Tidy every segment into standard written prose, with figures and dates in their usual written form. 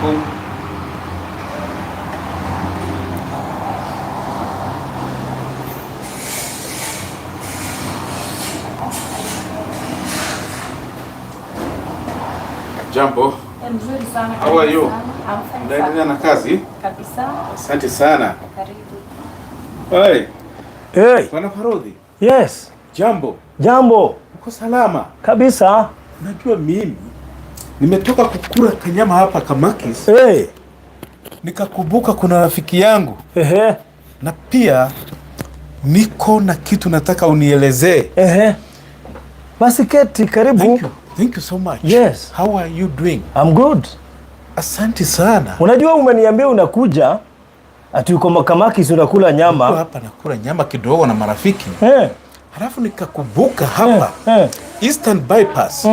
Alaikum. Jambo. Mzuri sana. How are you? I'm fine. Unaendelea na kazi? Kabisa. Asante sana. Karibu. Hey, Hey, Bwana Parodhi. yes. Jambo. Jambo. Uko salama? Kabisa. Najua mimi nimetoka kukula kanyama hapa Kamakis. Hey. Nikakumbuka kuna rafiki yangu Ehe. na pia niko na kitu nataka unielezee. Ehe. Basi keti, karibu. Thank you. Thank you so much. Yes. How are you doing? I'm good. Asante sana. Unajua umeniambia unakuja ati uko Kamakis unakula Niko nyama. hapa nakula nyama kidogo na marafiki. Halafu nikakumbuka hapa Eastern Bypass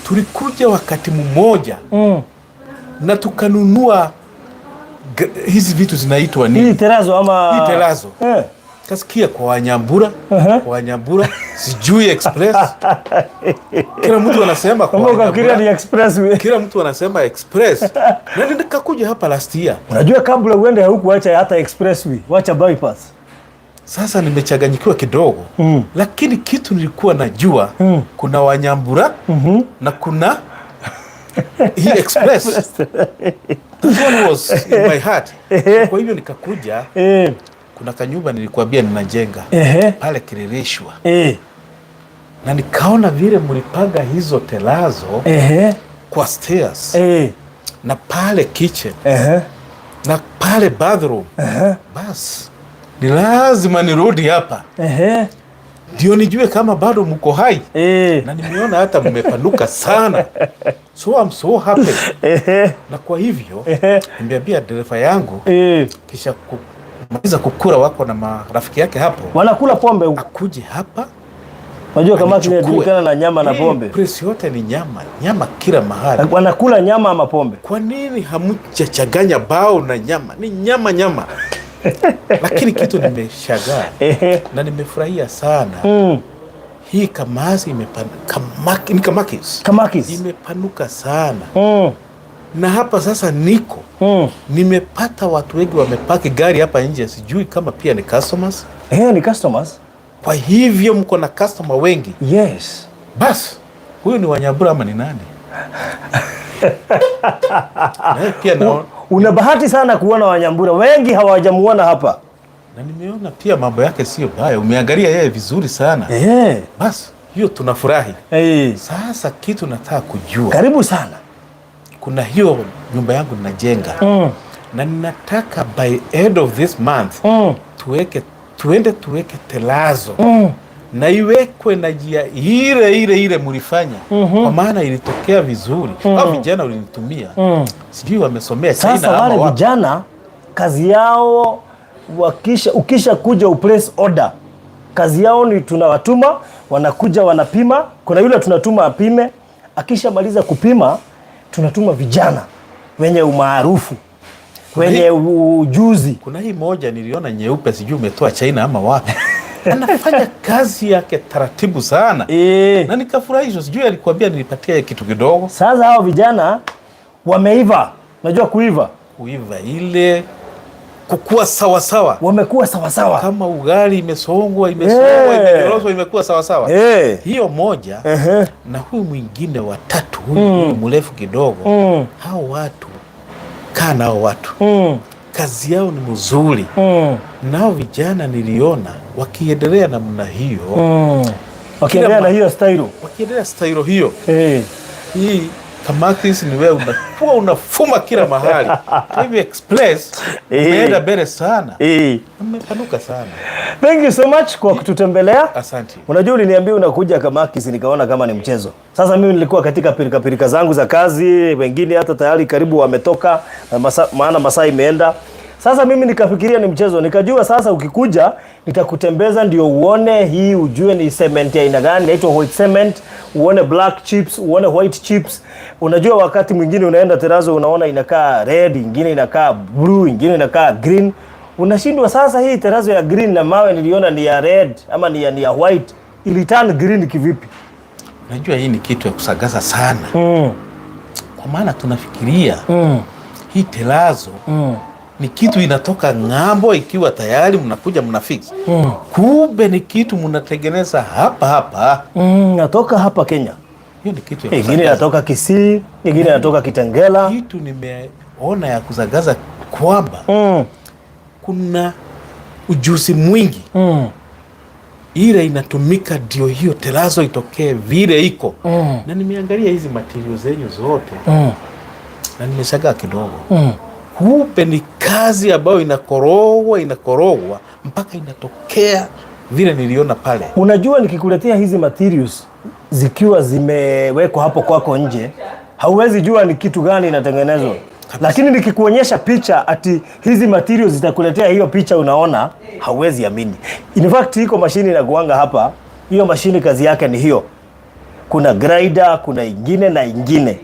tulikuja wakati mmoja na tukanunua hizi vitu zinaitwa Hii nini? terazo ama Hii terazo. Kasikia kwa Wanyambura, kwa Wanyambura, sijui express. Kila mtu anasema kwa Kama ukafikiria ni Wanyambura. expressway. Kila mtu anasema express. Na nikakuja hapa last year. Unajua kabla uende huku acha hata expressway, wacha bypass. Sasa nimechanganyikiwa kidogo lakini kitu nilikuwa najua kuna Wanyambura na kuna hii express. That one was in my heart. Kwa hivyo nikakuja, kuna kanyumba nilikuambia ninajenga pale Kileleshwa, na nikaona vile mlipanga hizo telazo kwa stairs na pale kitchen na pale bathroom, bas ni lazima nirudi hapa ndio nijue kama bado mko hai na nimeona hata mmepanuka sana, so I'm so happy. Na kwa hivyo nimeambia dereva yangu kisha kumaliza kukula wako na marafiki yake hapo, Wanakula pombe huku. akuje hapa Unajua kama anichukue. kinajulikana na nyama na Hii pombe. place yote ni nyama nyama kila mahali. Wanakula nyama ama pombe? Kwa nini hamjachanganya bao na nyama? Ni nyama nyama. Lakini kitu nimeshangaa na nimefurahia sana hii kamasi ni kamakis Kamakis. imepanuka sana na hapa sasa niko nimepata watu wengi wamepaki gari hapa nje, sijui kama pia ni customers. Ni customers. Kwa hivyo mko na customer wengi. Yes. Bas, huyu ni Wanyambura ama ni nani? Na pia na, Una bahati sana kuona Wanyambura, wengi hawajamuona hapa. na nimeona pia mambo yake sio baya, umeangalia yeye vizuri sana. Bas, hiyo tunafurahi. Sasa kitu nataka kujua, Karibu sana. kuna hiyo nyumba yangu ninajenga na ninataka by end of this month tuweke tuende tuweke telazo na iwekwe na njia ile ile ile mlifanya, kwa maana ilitokea vizuri. Hao vijana ulinitumia, sijui wamesomea China Sasa ama wale wapi. vijana kazi yao ukisha kuja uplace order, kazi yao ni tunawatuma, wanakuja wanapima. Kuna yule tunatuma apime, akishamaliza kupima tunatuma vijana wenye umaarufu wenye ujuzi. Kuna hii moja niliona nyeupe, sijui umetoa China ama wapi, anafanya kazi yake taratibu sana na nikafurahishwa. Sijui alikuambia nilipatia kitu kidogo. Sasa hao vijana wameiva, unajua kuiva, Kuiva ile kukua sawasawa, wamekuwa sawasawa. kama ugali imesongwa imesongwa imenyoroshwa imekuwa sawasawa. Hiyo moja na huyu mwingine watatu huyu mrefu kidogo, hao watu kaa nao watu kazi yao ni mzuri. Nao vijana niliona wakiendelea namna hiyo, Wakiendelea na hiyo style wakiendelea stailo hiyo hii Kamakis ni wewe unakuwa unafuma kila mahali. Hivi express umeenda mbele sana, umepanuka sana. Thank you so much kwa kututembelea. Asante. Unajua uliniambia unakuja Kamakis, nikaona kama ni mchezo. Sasa mimi nilikuwa katika pirika pirika zangu za kazi, wengine hata tayari karibu wametoka na maana masaa imeenda. Sasa mimi nikafikiria ni mchezo, nikajua sasa ukikuja nitakutembeza ndio uone hii, ujue ni cement ya aina gani, inaitwa white cement, uone black chips, uone white chips. Unajua wakati mwingine unaenda terazo unaona inakaa red, ingine inakaa blue, ingine inakaa green. Unashindwa sasa, hii terazo ya green na mawe niliona ni ya red ama ni ya white, iliturn green kivipi? Unajua hii ni kitu ya kusagaza sana, kwa maana tunafikiria Hii terrazzo ni kitu inatoka ng'ambo, ikiwa tayari mnakuja mnafix. Kumbe ni kitu mnatengeneza hapa hapa. Natoka hapa Kenya. Hiyo ni kitu ya Ingine kushangaza. inatoka Kisii, ingine inatoka Kitengela. Kitu nimeona ya kushangaza kwamba kuna ujuzi mwingi ile inatumika ndio hiyo terrazzo itokee vile iko. Na nimeangalia hizi material zenyu zote na nimeshangaa kidogo. Kumbe ni kazi ambayo inakorogwa inakorogwa mpaka inatokea vile niliona pale. Unajua, nikikuletea hizi materials zikiwa zimewekwa hapo kwako nje, hauwezi jua ni kitu gani inatengenezwa, lakini nikikuonyesha picha ati hizi materials zitakuletea hiyo picha, unaona, hauwezi amini. In fact, iko mashini inakuanga hapa, hiyo mashini kazi yake ni hiyo. Kuna grinder, kuna ingine na ingine.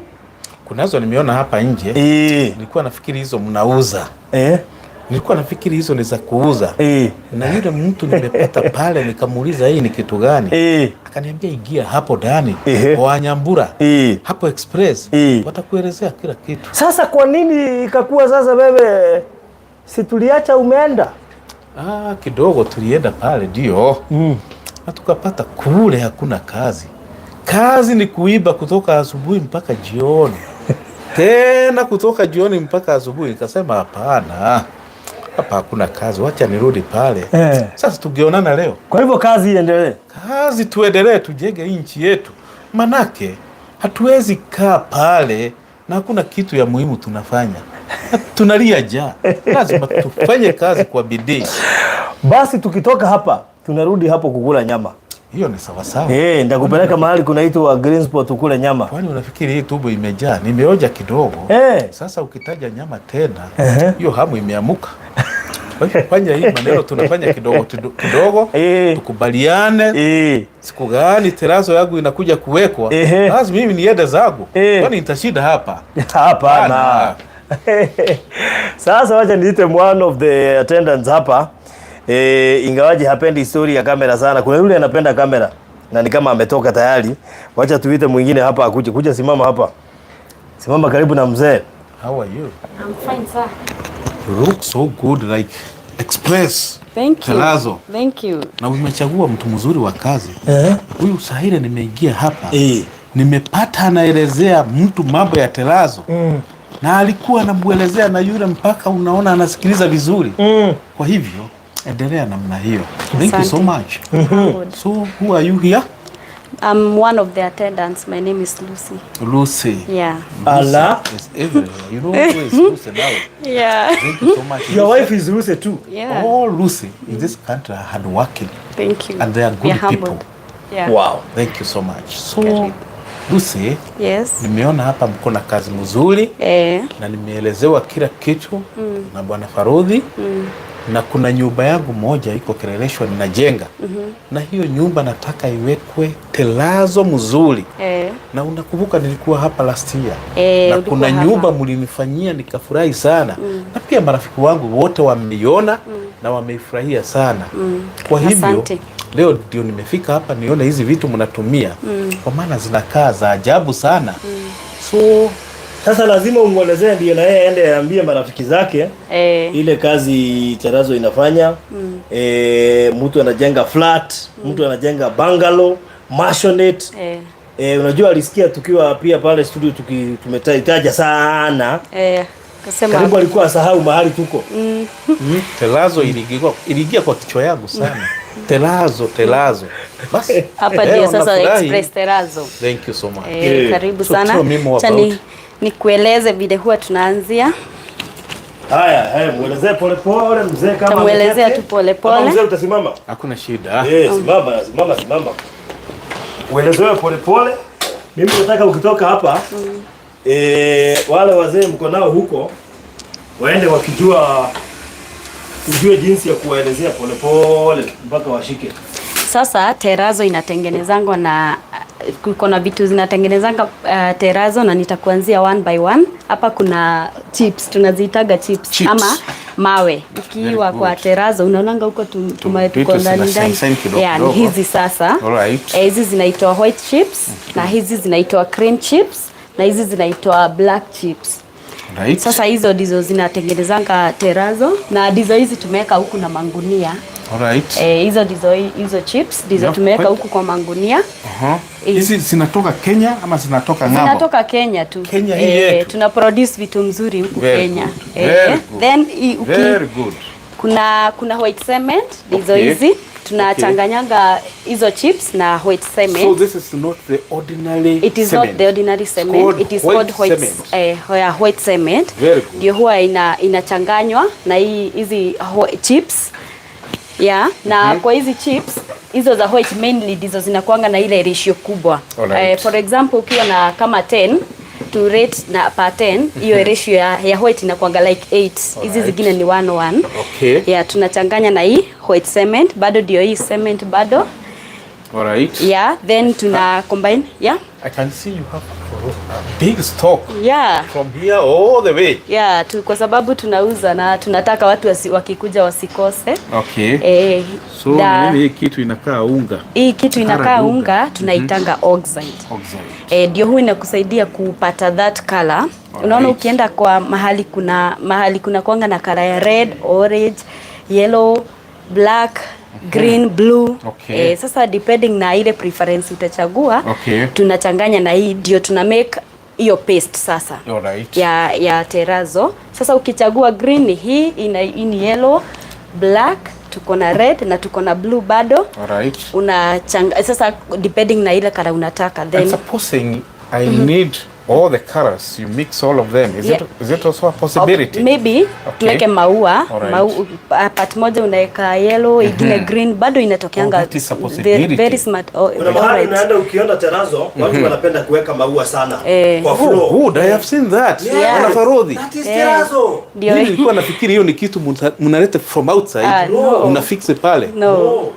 Kunazo nimeona hapa nje. Nilikuwa nafikiri hizo mnauza. Nilikuwa nafikiri hizo ni za kuuza. Na yule mtu nimepata pale nikamuuliza hii ni kitu gani? Akaniambia ingia hapo ndani kwa Nyambura hapo Express watakuelezea kila kitu. Sasa kwa nini ikakuwa sasa wewe si tuliacha umeenda? Ah, kidogo tulienda pale ndio na tukapata kule hakuna kazi. Kazi ni kuiba kutoka asubuhi mpaka jioni, tena kutoka jioni mpaka asubuhi. Nikasema hapana, hapa hakuna kazi, wacha nirudi pale. Sasa tungeonana leo, Kwa hivyo kazi iendelee. Kazi tuendelee, tujenge hii nchi yetu, manake hatuwezi kaa pale na hakuna kitu ya muhimu tunafanya. Tunalia njaa. Lazima tufanye kazi kwa bidii. Basi tukitoka hapa tunarudi hapo kukula nyama. Hiyo ni sawasawa. Eh, nitakupeleka mahali kunaitwa Green Spot ukule nyama. Kwani unafikiri hii tumbo imejaa? Nimeoja kidogo. Sasa ukitaja nyama tena, hiyo hamu imeamuka. Kwa hivyo fanya hii maneno tunafanya kidogo kidogo, tukubaliane siku gani terrazzo yangu inakuja kuwekwa. Lazima mimi niende zangu. Kwani nitashinda hapa? Hapana. Sasa wacha niite one of the attendants hapa. Ingawaje hapendi story ya kamera sana. Kuna yule anapenda kamera na ni kama ametoka tayari. Wacha tuite mwingine hapa akuje. Kuja simama hapa. Simama karibu na mzee. How are you? I'm fine, sir. You look so good, like Express. Thank you. Terrazzo. Thank you. Na umechagua mtu mzuri wa kazi. Huyu Sahira nimeingia hapa. Nimepata anaelezea mtu mambo ya terrazzo. Na alikuwa anamuelezea na yule mpaka unaona anasikiliza vizuri. Kwa hivyo endelea namna hiyo. Thank you so Asante. Much. Good. So who are you here? I'm one of the attendants. My name is Lucy. Lucy. Yeah. Ala. Is everywhere. You know who is Lucy now? Yeah. Thank you so much. Your wife is Lucy too. Yeah. All Lucy in this country are hardworking. Thank you. And they are We good are humbled. People. Yeah. Wow. Thank you so much. So Karibu. Lucy, Yes. nimeona hapa mko na kazi mzuri na nimeelezewa kila kitu na Bwana Farudhi na kuna nyumba yangu moja iko Kileleshwa ninajenga na hiyo nyumba nataka iwekwe terrazzo mzuri na unakumbuka nilikuwa hapa last year na Ulikuwa kuna hapa. nyumba mlinifanyia nikafurahi sana na pia marafiki wangu wote wameiona na wameifurahia sana. Kwa hivyo Asante. Leo ndio nimefika hapa nione hizi vitu mnatumia kwa maana zinakaa za ajabu sana. So Sasa lazima umwelezee ndio na yeye aende aambie marafiki zake ile kazi terrazzo inafanya. Mtu anajenga flat, mtu anajenga bungalow, maisonette. Unajua alisikia tukiwa pia pale studio tumetaja sana. Kasema Karibu alikuwa asahau mahali tuko. Terrazzo iliingia kwa kichwa yangu sana. Terrazzo, terrazzo. Basi Hapa leo ndio sasa nafurahi. Express Terrazzo. Thank you so much. Karibu So sana. tell me more Acha about nikueleze vile huwa tunaanzia. Haya, haya muelezee pole pole mzee kama Tamuelezea ameketi. tu pole pole. Kama mzee utasimama. Hakuna shida. Simama, simama, simama. Uelezewe pole pole. Mimi nataka ukitoka hapa wale wazee mko nao huko waende wakijua, ujue jinsi ya kuwaelezea pole pole mpaka washike. Sasa terrazzo inatengenezangwa na kuko na vitu zinatengenezanga terrazzo na nitakuanzia one by one. Hapa kuna chips, tunaziitaga chips, Chips. ama mawe. Ukiwa Very kwa good. terrazzo unaonanga huko Vitu tuko ndani zina ndani. shine shine kidogo Yeah, ni kidogo. hizi sasa. Alright. Hizi zinaitwa white chips na hizi zinaitwa cream chips na hizi zinaitwa black chips. Sasa hizo ndizo zinatengenezanga terazo na ndizo hizi tumeweka huku na mangunia. Eh, hizo ndizo hizo chips ndizo tumeweka huku kwa mangunia. Hizi zinatoka Kenya ama zinatoka ng'ambo? Zinatoka Kenya tu. Kenya hii Eh, yetu. tuna produce vitu mzuri huku Very Kenya. good. Very good. Then Very good. kuna white cement ndizo hizi tunachanganyanga hizo chips na white cement. So this is not the ordinary It is cement. not the ordinary cement. Called It is white called white cement. Yeah, white cement. Very good. Ndio huwa inachanganywa na hii hizi chips. Yeah, na kwa hizi chips hizo za white mainly ndizo zinakuanga na ile ratio kubwa. For example, ukiwa na kama 10 to rate na per 10, hiyo ratio ya white inakuanga like 8. Hizi zingine ni 1 1. Yeah, tunachanganya na hii white cement bado, ndio hii cement bado. Yeah, then tuna combine. Yeah. I can see you have a big stock from here all the way. Yeah, kwa sababu tunauza na tunataka watu wakikuja wasikose. Eh, So nini hii kitu inakaa unga? Hii kitu inakaa Colored unga tunaitanga oxide. Oxide. Eh, ndio huu inakusaidia kupata that color. Unaona, ukienda kwa mahali kuna kwanga na color ya red, orange, yellow, black, green, blue. Eh, sasa depending na ile preference utachagua, tunachanganya na hii ndio tuna make hiyo paste sasa ya terazo. Sasa ukichagua green ni hii, hii ni yellow, black, tuko na red na tuko na blue bado. Unachanga sasa depending na ile color unataka, And then supposing I need all the colors, you mix all of them. Is it also a possibility? Maybe tuweke maua, part moja unaweka yellow, ingine green, bado inatokeanga. Oh, that is a possibility. Very, very smart. Oh, Kuna mahali unaenda ukiona terazo, watu wanapenda kuweka maua sana kwa Oh, floor. good. I have seen that. Yeah. Wanafarodhi. That is terazo. Ndio. Mimi nilikuwa nafikiri hiyo ni kitu mnaleta from outside. Ah, no. Unafix pale. No. No.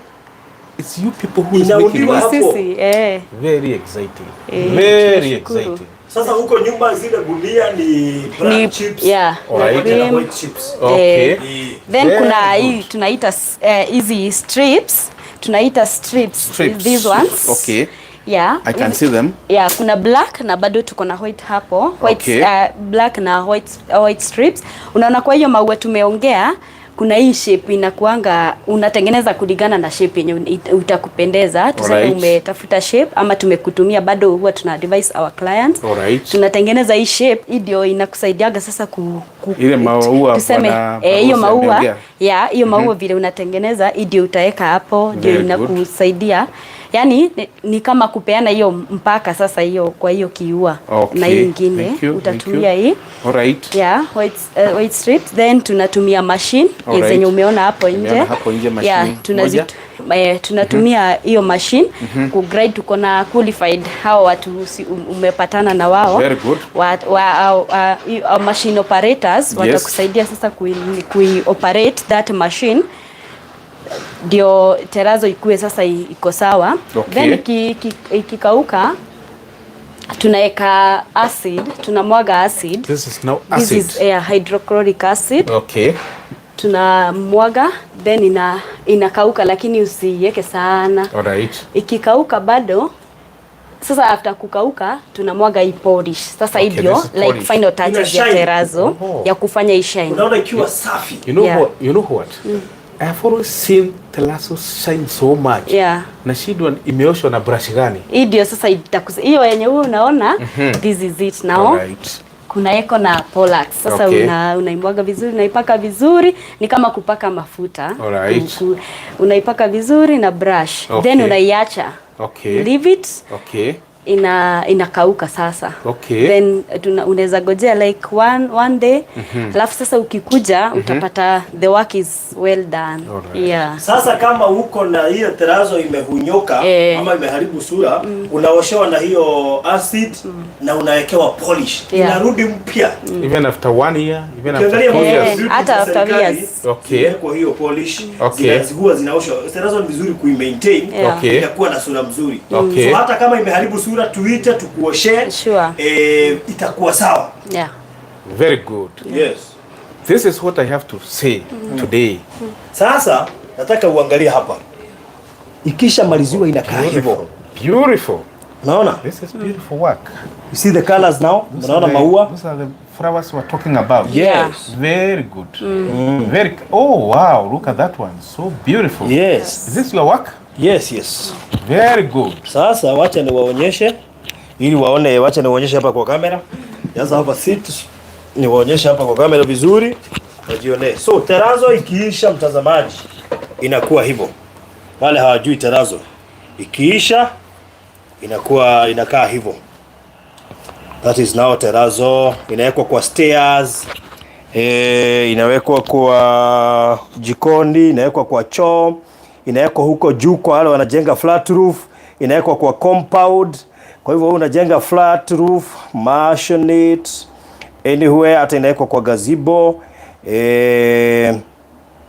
It's you people who is making Inaundiwa that. hapo. Sisi, eh. Very exciting. Eh, Very tunashukuru. exciting. Sasa huko nyuma zile gunia ni black chips. Yeah, na Pamoja na cream. white chips. Okay. Then Very kuna good. hii tunaita hizi strips, tunaita strips, Strips. these ones. Yeah. I can see them. Yeah, kuna black na bado tuko na white hapo. White, black na white strips. Unaona kwa hiyo maua tumeongea, kuna hii shape inakuanga unatengeneza kulingana na shape yenye utakupendeza. Tuseme umetafuta shape ama tumekutumia, bado huwa tuna advise our clients. Tunatengeneza hii shape, hii ndio inakusaidiaga sasa ku Ile maua tuseme bwana eh, hiyo Barosi maua, ameongea. yeah, hiyo maua vile unatengeneza, hii ndio utaweka hapo, ndio Very good. inakusaidia. Yaani ni kama kupeana hiyo mpaka sasa hiyo kwa hiyo kiua na hii ingine Thank you, thank utatumia you. hii. Yeah, white strips, then tunatumia machine zenye umeona hapo nje. Nimeona hapo nje machine Yeah, tunazitumia hiyo machine ku grind. Tuko na qualified hao watu umepatana na wao. Very good. Wa machine operators watakusaidia sasa kui operate that machine ndio terazo ikue sasa iko sawa. Then ikikauka tunaweka acid, tunamwaga acid. This is now This acid. is hydrochloric acid. Tunamwaga, then inakauka, lakini usiiweke sana. Ikikauka bado sasa, after kukauka, tunamwaga hii polish sasa. Hii ndio This is like polish. final touches Ina ya shine. terazo Oh. ya kufanya ishine. Unaona ikiwa safi. You know what? You know what? I have always seen telazo shine so much. Nashindwa imeoshwa na brush gani? Hii ndio sasa hiyo yenye wewe unaona, this is it now. Kuna eko na Polax sasa. Unaimwaga vizuri, unaipaka vizuri, ni kama kupaka mafuta. Unaipaka vizuri na brush, then unaiacha. Leave it, inakauka sasa. Then unaweza gojea like one day, alafu sasa ukikuja utapata the work is well done. Yeah. Sasa kama uko na hiyo terazo imehunyoka ama imeharibu sura, unaoshewa na hiyo acid na unawekewa polish. Inarudi mpya. Even after one year, even after Ukiangalia 2 years. vizuri Hata za after serikali, years. zinawekwa hiyo polish, huwa zinaoshwa. Terazo ni vizuri kuimaintain, inakuwa na sura mzuri. So hata kama imeharibu sura, tuite tukuoshe, itakuwa sawa. Very good. Yes. This is what I have to say today. Sasa nataka uangalie hapa. Ikisha maliziwa inakaa hivyo. Beautiful. Unaona? This is beautiful work. You see the colors now? Those Unaona are the- maua? Those are the flowers we're talking about. Yes. Very good. Very. Oh wow! Look at that one. So beautiful. Yes. Is this your work? Yes. Very good. Sasa wacha niwaonyeshe ili waone, wacha niwaonyeshe hapa kwa kamera. Sasa hapa sit, niwaonyeshe hapa kwa kamera vizuri wajionee. So terazo ikiisha, mtazamaji, inakuwa hivyo. Wale hawajui terazo ikiisha inakuwa inakaa hivyo. That is now terazo inawekwa kwa stairs, inawekwa kwa jikoni, inawekwa kwa choo, inawekwa huko juu kwa wale wanajenga flat roof, inawekwa kwa compound. Kwa hivyo wewe unajenga flat roof, maisonette, anywhere, hata inawekwa kwa gazebo.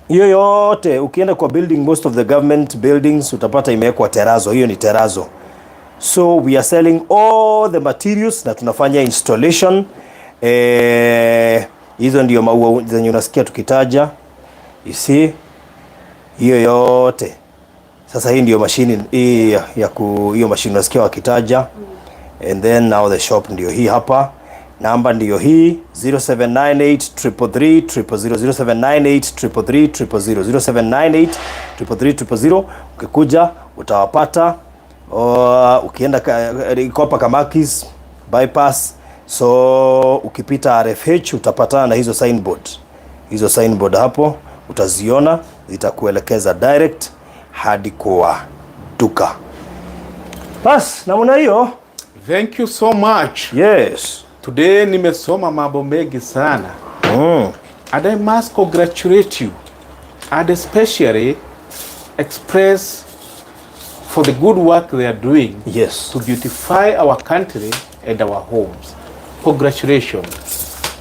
Hiyo yote ukienda kwa building, most of the government buildings utapata imewekwa terazo. Hiyo ni terazo. So we are selling all the materials na tunafanya installation. Hizo ndio maua zenye unasikia tukitaja. You see? Hiyo yote. Sasa hii ndio mashini hii ya ku hiyo mashini unasikia wakitaja. And then now the shop ndio hii hapa. Namba ndiyo hii 0798 333 000, 0798 333 000, 0798 333 000. Ukikuja utawapata. Ukienda iko hapa Kamakis bypass, so ukipita RFH utapatana na hizo signboard. Hizo signboard hapo utaziona, zitakuelekeza direct hadi kwa duka. Bas, namna hiyo. Thank you so much. Yes. Today nimesoma mambo mengi sana. And I must congratulate you and especially express for the good work they are doing to beautify our country and our homes. Congratulations.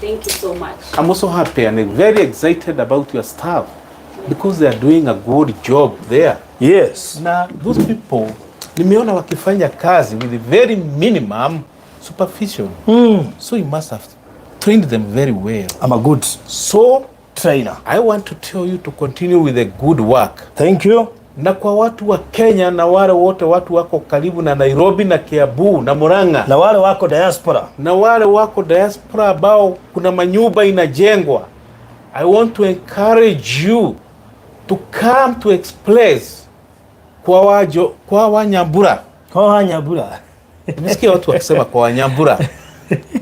Thank you so much. I'm also happy and very excited about your staff because they are doing a good job there. Na those people nimeona wakifanya kazi with very minimum supervision. So you must have trained them very well. I'm a good So trainer. I want to tell you to continue with the good work. Thank you. Na kwa watu wa Kenya na wale wote watu wako karibu na Nairobi na Kiambu na Murang'a Na wale wako diaspora. Na wale wako diaspora ambao kuna manyumba inajengwa, I want to encourage you to come to Express kwa Wanyambura. Kwa Wanyambura. Nimesikia watu wakisema kwa Wanyambura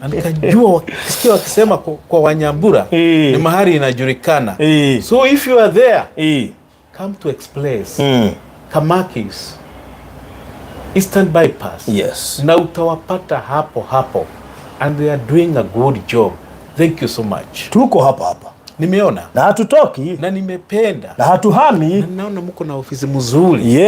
na nikajua wakisikia wakisema kwa Wanyambura ni mahali inajulikana. So if you are there, come to Express, Kamakis, Eastern Bypass, na utawapata hapo hapo and they are doing a good job. Thank you so much. Tuko hapa hapa. Nimeona Na hatutoki na nimependa na hatuhami. Na naona mko na ofisi mzuri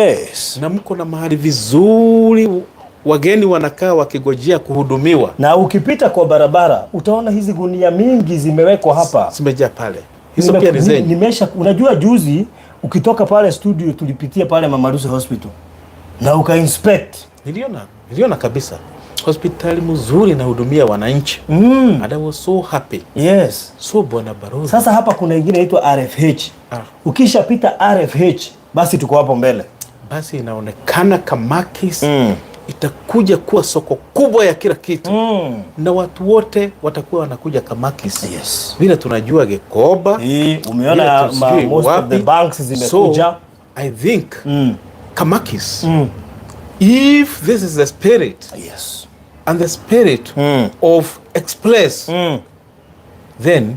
na mko na mahali vizuri, wageni wanakaa wakigojea kuhudumiwa. Na ukipita kwa barabara utaona hizi gunia mingi zimewekwa hapa. Zimejaa pale. Hizo pia ni zenyu. Nimesha, unajua juzi ukitoka pale studio tulipitia pale Mama Lucy Hospital na ukainspect. Niliona kabisa hospitali mzuri inahudumia wananchi and I was so happy. So bwana Barozi, Sasa hapa kuna ingine inaitwa RFH. Ukishapita RFH basi tuko hapo mbele. Basi inaonekana Kamakis itakuja kuwa soko kubwa ya kila kitu na watu wote watakuwa wanakuja Kamakis. Vile tunajua Gikomba, Hii umeona vile sijui most of the wapi. Banks zimekuja. So, I think Kamakis, if this is the spirit and the spirit of Express, then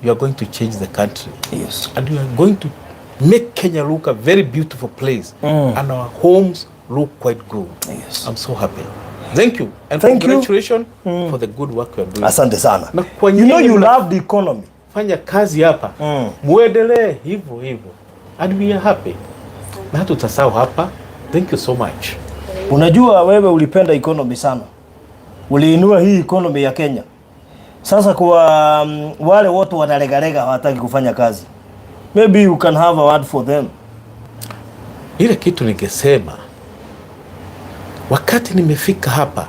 you are going to change the country and you are going to make Kenya look a very beautiful place and our homes look quite good. I'm so happy. Thank you and Thank you. Congratulations for the good work you are doing. Asante sana. Na kwa You know nyinyi you love the economy. Fanya kazi hapa, muendelee hivyo hivyo and we are happy na hatutasahau hapa. Thank you so much. Unajua wewe ulipenda economy sana. Uliinua hii economy ya Kenya. Sasa kwa wale wote wanalegalega hawataki kufanya kazi. Maybe you can have a word for them. Ile kitu ningesema, wakati nimefika hapa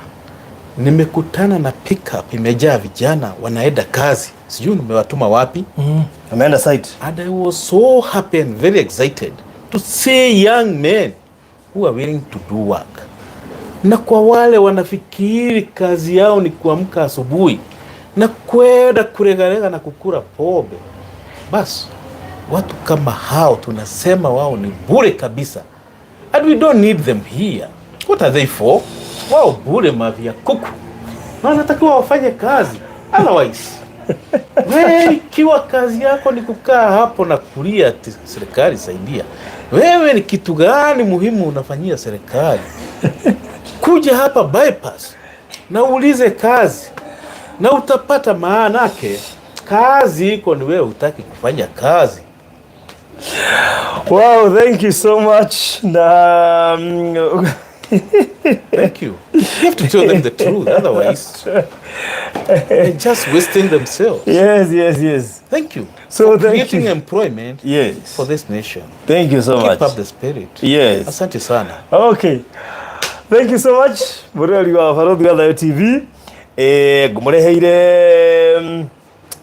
nimekutana na pickup imejaa vijana wanaenda kazi, sijui nimewatuma wapi. Ameenda site. And I was so happy and very excited to see young men who are willing to do work. Na kwa wale wanafikiri kazi yao ni kuamka asubuhi na kwenda kuregarega na kukula pombe, basi watu kama hao tunasema wao ni bure kabisa, and we don't need them here. What are they for? Wao bure, mavi ya kuku, na wanatakiwa wafanye kazi, otherwise wewe ikiwa kazi yako ni kukaa hapo na kulia ati serikali saidia, wewe ni kitu gani muhimu unafanyia serikali? Kuja hapa Bypass na uulize kazi na utapata. Maanake kazi iko, ni wewe hutaki kufanya kazi. Wow, thank you so much. Na Thank you. You have to tell them the truth, otherwise they're just wasting themselves. Yes. Thank you So for thank creating you. Employment for this nation. Thank you so Keep much. Up the spirit. Yes. Asante sana. Okay. Thank you so much. Mũrori wa Barothi wa Thayo TV. Ngũmũreheire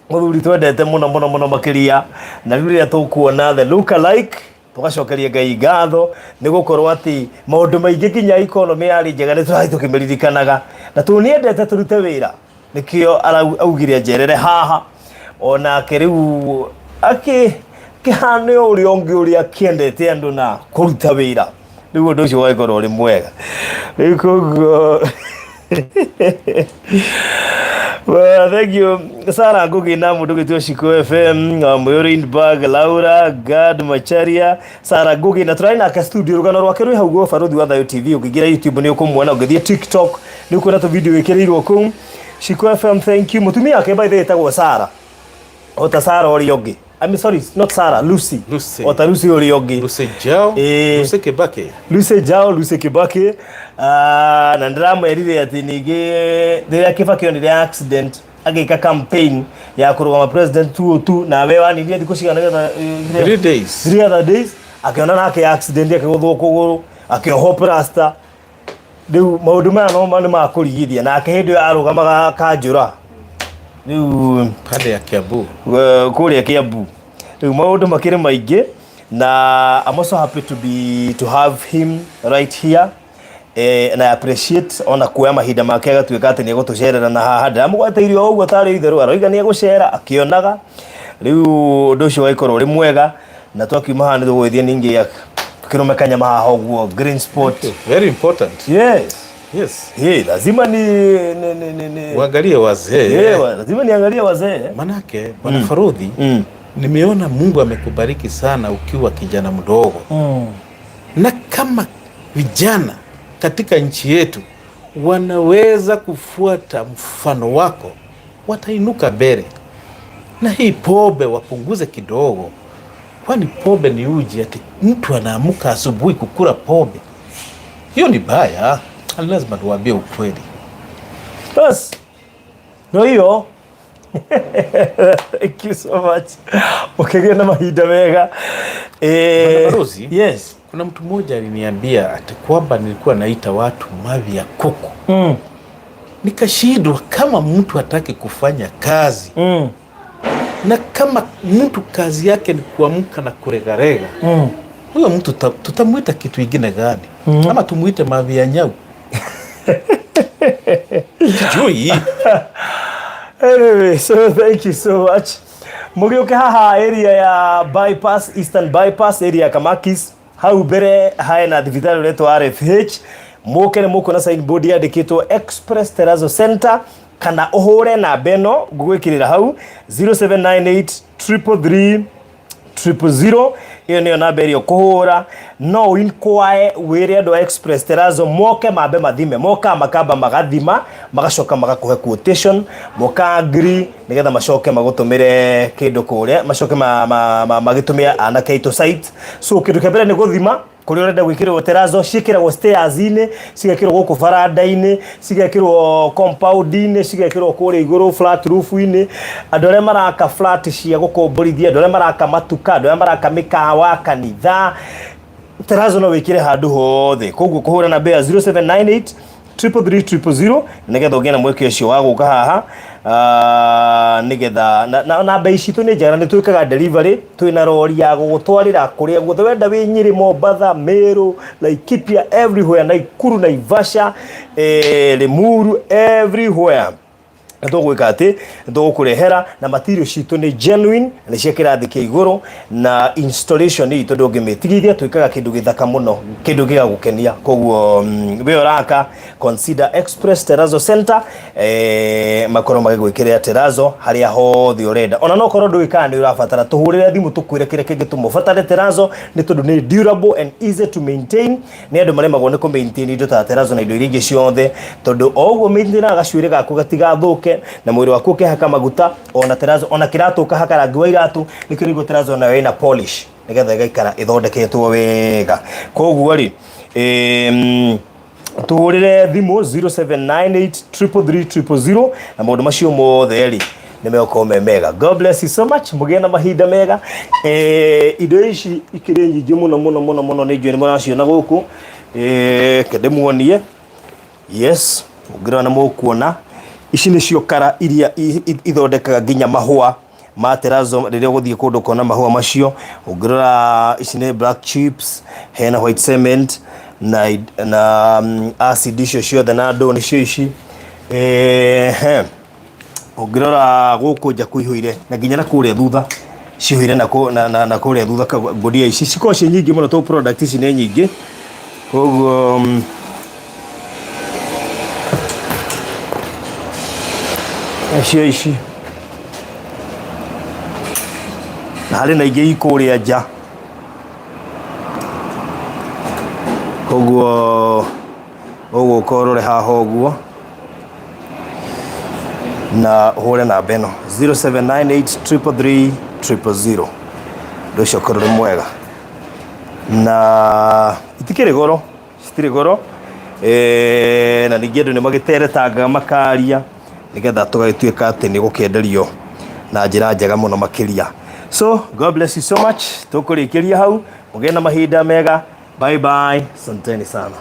mũthuri twendete mũno mũno mũno makĩria, na rĩu rĩrĩa tũkuona the look alike, tũgacokeria Ngai ngatho nĩ gũkorwo atĩ maũndũ maingĩ nginya economy yarĩ njega nĩ tũrathiĩ tũkĩmĩririkanaga, na tondũ nĩendete tũrute wĩra nĩkĩo augire njerere haha onake rĩu akĩ kĩhane ũrĩa ũngĩ ũrĩa akĩendete andũ na kũruta wĩra. Rĩu ũndũ ũcio ũgagĩkorwo ũrĩ mwega. Rĩu koguo, well, thank you. Sarah Ngugi na mundu gwitwo Shiko FM, Muyuri Laura, Gad Macharia, Sarah Ngugi na tũrarĩ nake studio. Rũgano rwake rwĩ hau gwa Barothi wa Thayo TV. Ũkĩingĩra YouTube nĩ ũkũmuona, ũngĩthiĩ TikTok nĩ ũkuona tũ video ĩkĩrĩirwo kũu. Shiko FM, thank you. Mũtumia wake, by the way, etagwo Sarah. Ota Sarah ũrĩa ũngĩ. I mean, sorry, not Sarah, Lucy. Lucy. Ota Lucy ũrĩa ũngĩ. Lucy Jao, Lucy Kibaki. Lucy Jao, Lucy Kibaki. Na ndĩramwerire atĩ ningĩ rĩrĩa Kibaki onire accident agĩka campaign ya kũrũgama president 202, nawe waninire thikũ cigana nĩgetha 3 days. 3 other days akĩona nake accident, akĩgũthwo kũgũrũ, akĩohwo plaster. Rĩu maũndũ maya no nĩ makũrigithia nake hĩndĩ ĩyo arũgamaga kanjũra rĩu Pande ya Kiambu. Kũrĩa Kiambu. Rĩu maũndũ makĩrĩ maingĩ, na I'm also happy to have him right here. And I appreciate ona kuoya mahinda make agatuĩka atĩ nĩ egũtũcerera, na haha ndĩramũgwatĩirie o ũguo tarĩ itherũ aroiga nĩ egũcera akĩonaga. Rĩu ũndũ ũcio ũgagĩkorwo ũrĩ mwega, na twakiuma haha nĩ tũgũgĩthiĩ ningĩ tũkĩrũme kanyama haha ũguo Green Spot. Very important. Yes. Yes. Hey, lazima ni Uangalie wazee. Yeah, lazima niangalie wazee. Manake Bwana Farudhi, nimeona Mungu amekubariki sana ukiwa kijana mdogo. Na kama vijana katika nchi yetu wanaweza kufuata mfano wako, watainuka mbele. Na hii pombe wapunguze kidogo, kwani pombe ni uji, ati mtu anaamka asubuhi kukula pombe, hiyo ni baya. Lazima tuwaambie ukweli. Bas. No hiyo. Thank you so much. Ukigĩa na mahinda mega. Bwana Balozi? Yes. Kuna mtu mmoja aliniambia ati kwamba nilikuwa naita watu mavi ya kuku. Nikashindwa kama mtu hataki kufanya kazi na kama mtu kazi yake ni kuamka na kuregarega, huyo mtu tutamwita kitu ingine gani? Ama tumuite mavi ya nyau? Sijui. Anyway, so thank you so much. Mũgĩũke haha area ya Bypass, Eastern Bypass, area ya Kamakis, hau mbere hena thibitarĩ ũretwo RFH. Mũke nĩ mũkuona signboard yandĩkĩtwo Express Terrazzo Center, kana ũhũre namba ĩno ngũgwĩkĩrĩra hau, 0798 333 000. Ĩyo nĩyo namba ĩrĩa ũkũhũra no ũinquire, wĩre andũ a Express Terrazzo moke mambe mathime. Moka makamba magathima, magacoka magakũhe quotation, moka agree nĩgetha macoke magũtũmĩre kĩndũ kũrĩa, macoke magĩtũmĩre anake aitũ site. So kĩndũ kĩa mbere nĩ gũthima kũrĩa ũrenda gwĩkĩrwo terrazzo. Ciĩkĩragwo stairs-inĩ, cigekĩrwo gũkũ baranda-inĩ, cigekĩrwo compound-inĩ, cigekĩrwo kũrĩa igũrũ flat roof-inĩ. Andũ arĩa maraka flat cia gũkomborithia, andũ arĩa maraka matuka, andũ arĩa maraka mĩkawa, kanitha, terrazzo no wĩkĩre handũ hothe. Koguo kũhũra namba ya 0798 333 000 nigetha ũgĩe na mweke ũcio wa gũka haha, nigetha na bei citũ nĩ njega na nĩ twĩkaga delivery, twĩna rori ya gũgũtwarĩra kũrĩa guothe wenda, wĩ Nyĩrĩ, Mombatha, Meru, Laikipia, everywhere, Naikuru, Naivasha, Limuru, everywhere nĩtũgwĩka atĩ nĩtũgũkũrehera. Na material citũ nĩ genuine, nĩ cia kĩrathi kĩa igũrũ, na installation itũ ndũngĩmĩtigithia. Twĩkaga kĩndũ gĩthaka mũno, kĩndũ gĩgagũkenia. Koguo we ũraka, consider Express Terrazzo Center, makorwo magĩgwĩkĩrĩra terrazzo harĩa hothe ũrenda. Ona no korwo ndũĩ kana nĩ ũrabatara, tũhũrĩre thimũ tũkwĩre kĩrĩa kĩngĩtũma ũbatare terrazzo, nĩ tondũ nĩ durable and easy to maintain. Nĩ andũ maremagwo nĩ kũ maintain indo ta terrazzo na indo iria ingĩ ciothe, tondũ o ũguo maintainaga gacuĩrĩ gaku gatigathũke na mwĩrĩ waku ũkĩhaka maguta, ona terrazzo, ona kĩratũ ũkahaka rangi wa iratũ, nĩkĩo nĩguo terrazzo nayo ĩna polish nĩgetha ĩgaikara ĩthondeketwo wega. Koguo rĩ, tũhũrĩre thimũ 0798 333 000 na maũndũ macio mothe rĩ nĩ megũkorwo me mega. God bless you so much, mũgĩe na mahinda mega. Indo ici ikĩrĩ nyingĩ mũno mũno mũno mũno, nĩ njũĩ nĩ mũraciona gũkũ. Ke ndĩmuonie. Yes, ũngĩrora na mũkuona ici nĩcio kara iria ithondekaga nginya mahũa ma terrazzo. Rĩrĩa ũgũthiĩ kũndũ ũkona mahũa macio. Ũngĩrora ici nĩ black chips, hena white cement na acid icio ciothe na ndũ nĩcio ici. Ũngĩrora gũkũ nja kũihũire na nginya na kũrĩa thutha cihũire na kũrĩa thutha ngũnia ici cikoragwo ciĩ nyingĩ mũno tondũ product ici nĩ nyingĩ. Koguo nacio ici na harĩ na ingĩ ikũrĩa nja. Koguo ũgũka ũrore haha ũguo na ũhũre namba ĩno 0798 333 000. Ũndũ ũcio ũkorwo ũrĩ mwega na itikĩrĩ goro, citirĩ goro. Na ningĩ andũ nĩ magĩteretangaga makaria nĩgetha tũgagĩtuĩka atĩ nĩ gũkĩenderio na njĩra njega mũno makĩria. So God bless you so much. Tũkũrĩkĩria hau, mũgĩe na mahinda mega. Bye bye, asanteni sana.